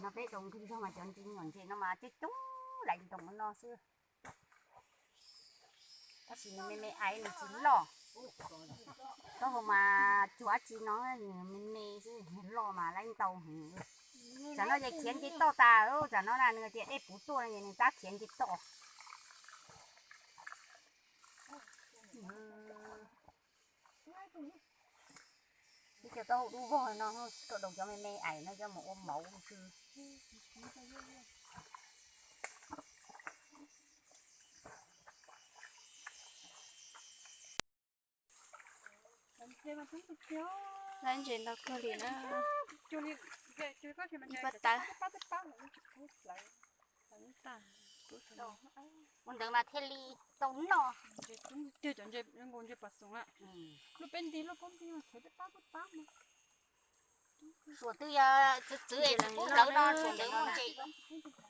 No peb daus nqhis zog mas cov ntses nyuam ntses no mas coob coob laiv ntoos no xwb. Tab sis nws me me aiv nws tsis loj. Taub hau mas cuag dab tsi no nws me me xwb, loj mas laiv ntau heev. Tsam no ces khiav nce toj tas, tsam no na nws tias dej puv tuaj no es nws tab khiav nce toj. Ib co taub hau dub vog no, tuaj daus cov me me aiv no coj mus ua mauv xwb. Laiv ntses ntau kawg li na. Ib pob tawb. Ua ntawd mas thiaj li tau noj. Tiag cov ntses nkaus ntses pas xoom lawm. Lub peb nti lub pob nti mas txhawv peb pab pab pab mas. Suav twb yog txwv txwv es tsis pub lawv no, suav ntawd muaj ntses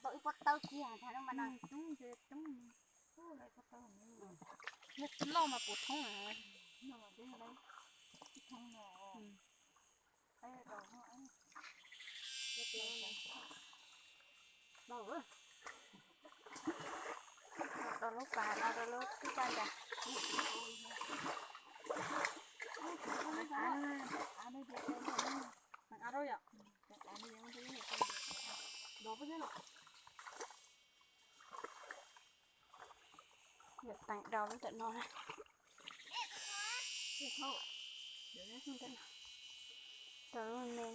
tau ib pob tawb kiag tag no mas no. Yog tsis loj mas puv thoob. Rau lub pas no rau lub kwj tag ntag. Yuav teem rau lub ntawm no na. Rau lub me na.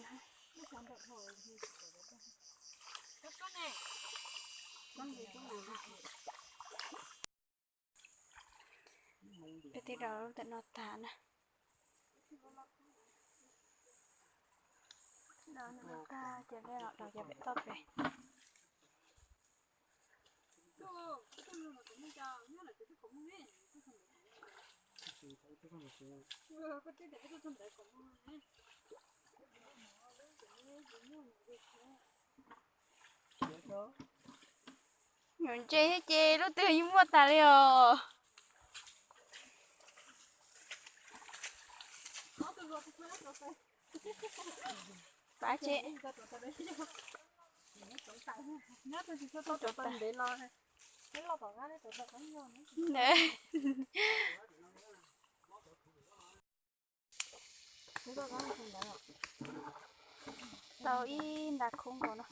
Peb twb rau lub ntawm no tag na. Rau ntawm no tag ces peb los rau cov pem toj pem. Nyuam ntses thiab ces lub twg yeej muaj tas li os. Pab tsev. Ntev. Tau ib nta khub nkaus no.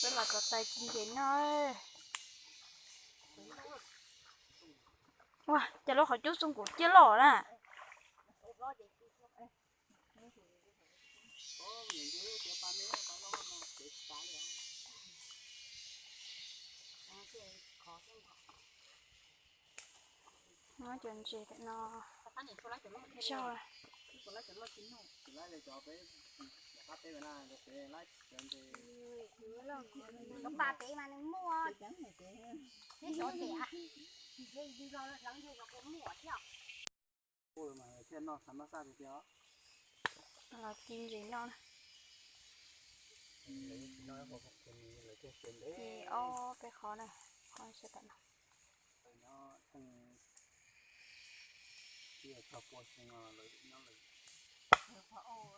Peb los kov tais ci ntses no. Ua cas lub qhov cub xoo nkaus ciaj loj na. Muab cov ntses tam no zog. Cov pas pem mas nws muaj, neb cov tias, nce los lawv nce los muaj thiab. Los ci ntses noj na. Ci ob peb qhov na, qhov sab tam no.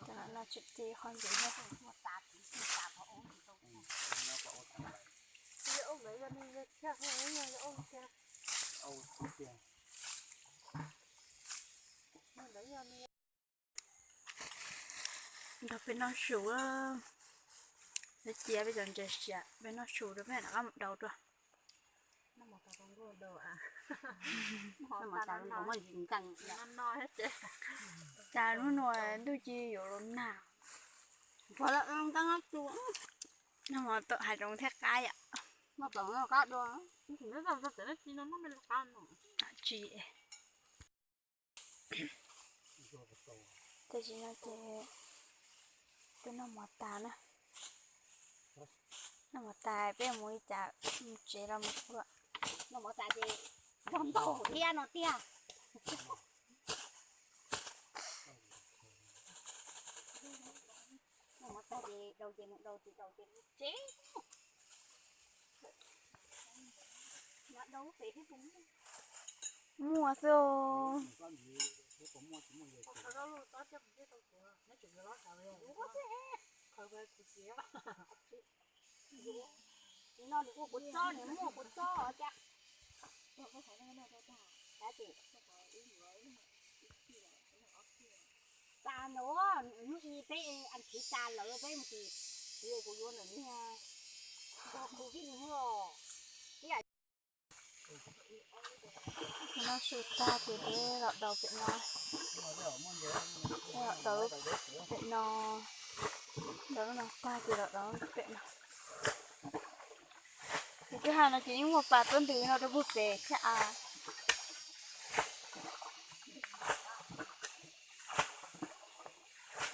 Tam no tseem ci qhov ntses thiab. Nrog peb noj su, peb cia peb cov ntses siav peb noj su rau peb mam rov qab mus daus dua. Cas hnub no ntuj ci yuav los nag. Nag hmo tau hav zoov thiaj qab yom. Tsis. Tam sim no ces twb noj mov tas na. Noj mov tas peb mus li cas mus tsev los mus ua. Noj mov tas ces zog ntaus thiab no tiag. Noj mov tas ces Muaj xwb. Nim no nws ua kuv txob, nws muaj kuv txob cas. Xav ntawd, hnub i peb as thiv tas lawm peb mus tim, kuv yuav ntawm niag npog covid os. No su tag ces peb los daus pem no, los daus pem no, daus lub no tag ces los daus pem no. Ces kwj ha no ces yeej muaj pas tuab ntws no rau puag pem thiab as.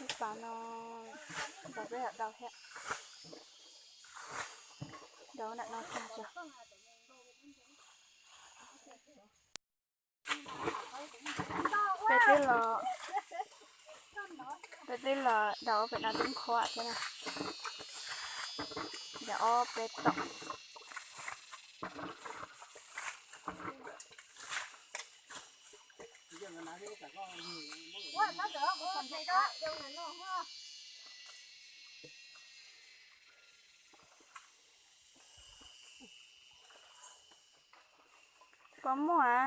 Lub pas no, pas peb los daus thiab. Daus nram no tag tso. Peb twb los, peb twb los daus pem no twb nqhuav thiab na. Daus ob peb tom. Pom muaj a.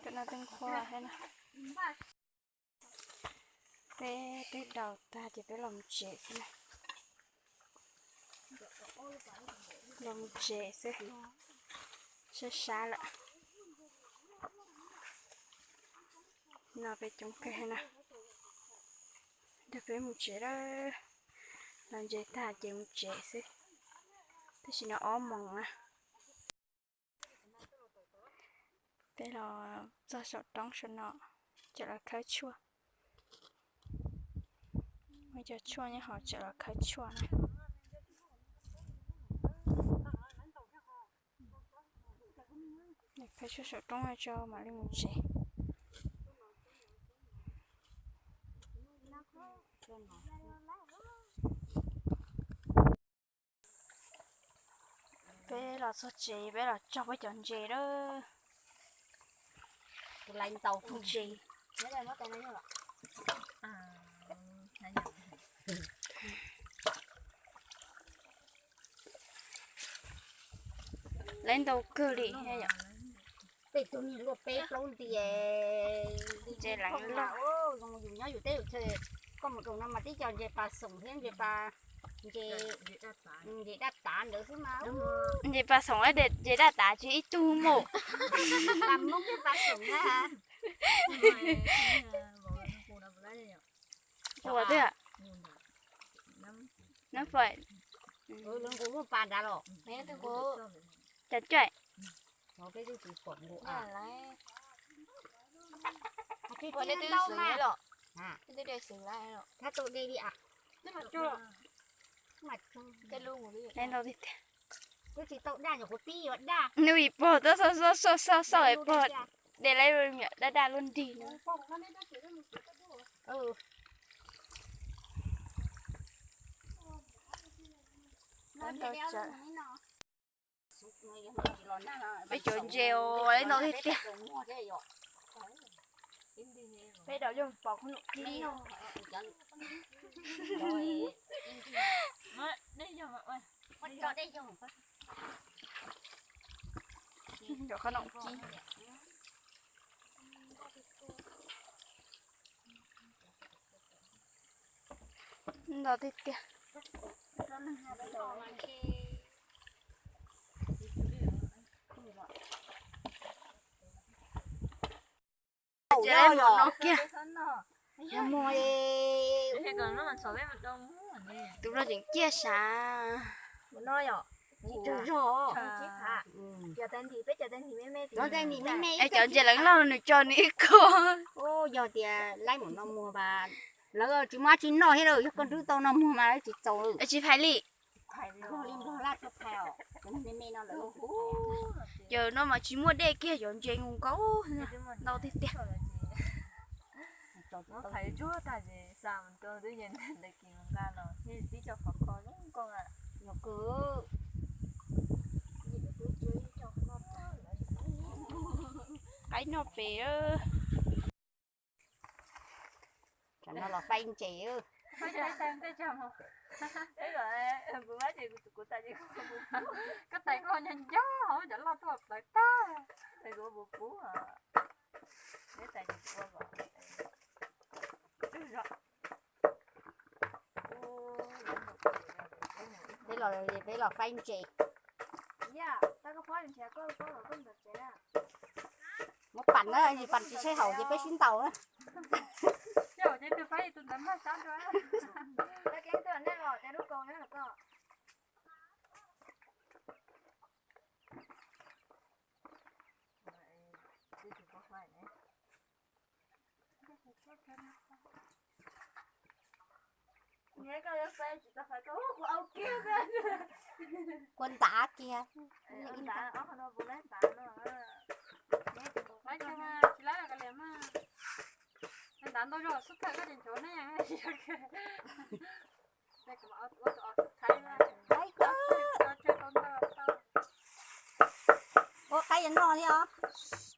Cov no twb nqhuav thiab na. Peb twb daus tag ces peb los mus tsev xwb na. Los mus tsev xwb, sab sab lawm. No peb coob kawg na. Nrog peb mus tsev lawm. Los ntses tag ces mus tsev xwb. Tam sim no ob moos na. Peb los txog saum roob saum no, tseem los khawb tshuaj. Muaj cov tshuaj nyob hauv, tseem los khawb tshuaj na. Khawb tshuaj saum roob tso mam li mus tsev. Peb los txog tsev, peb los tso peb cov ntses lawm. Tus lais ntaus tus ntses. Lais ntau kawg li. Tej tug niag luaj peb plaub nti. Ntses leev loj. Zoo yus nyob yus teb yus chaw, koj mus rau no mas tib co ntses pas xoom thiab ntses pas, ntses, ntses daj tav ntawd xwb mas. Ntses pas xoom, ntses daj tav tsis ib tug mus. Pas Hmoob thiab pas xoom na. Ua twb. Nab fais. Lawv nqus muaj pas nrad los. Cas caij. Ua le twb xwm los. Twb de xwm lawm. Lawv ntau tiag tiag. Nws ib pog tuaj xauj xauj xauj xauj ib pog, de lawv me nyuam daj daj luaj nrig no. Peb cov ntses os, lawv ntau tiag tiag. Peb daus yog pom khuv num kib no. Ntau qhov num kib. Ntau tiag tiag. Ces lawv mus no kiag. Tus no tseem ciaj sav. Mus no yom, ib zog zog. Cov ntses me me, cov ntses lawv loj nws tso nws ib ko. Yog tias laib mus no muag mas lawv tsis muaj dab tsi noj thiab lauj, yog koj nrub tau no muag mas lawv tsis txaus. Tsis phais li. Yog no mas tsis muaj dej kiag, cov ntses nkaus nkaus, ntau tiag tiag. Qaib noj pem. Tam no los faib ntses. Koj tais koj nco nco hauv cov loj tuaj plaws tag, tais kuv puv puv. Peb los, peb los faib ntses. Muab pam na, pam tsis saib haum ces peb sib ntaus na. Kua ntav kiag. Ntav ntau zog xub thawj koj tsis nchuav ne. Ua qaib yuav noj thiab os.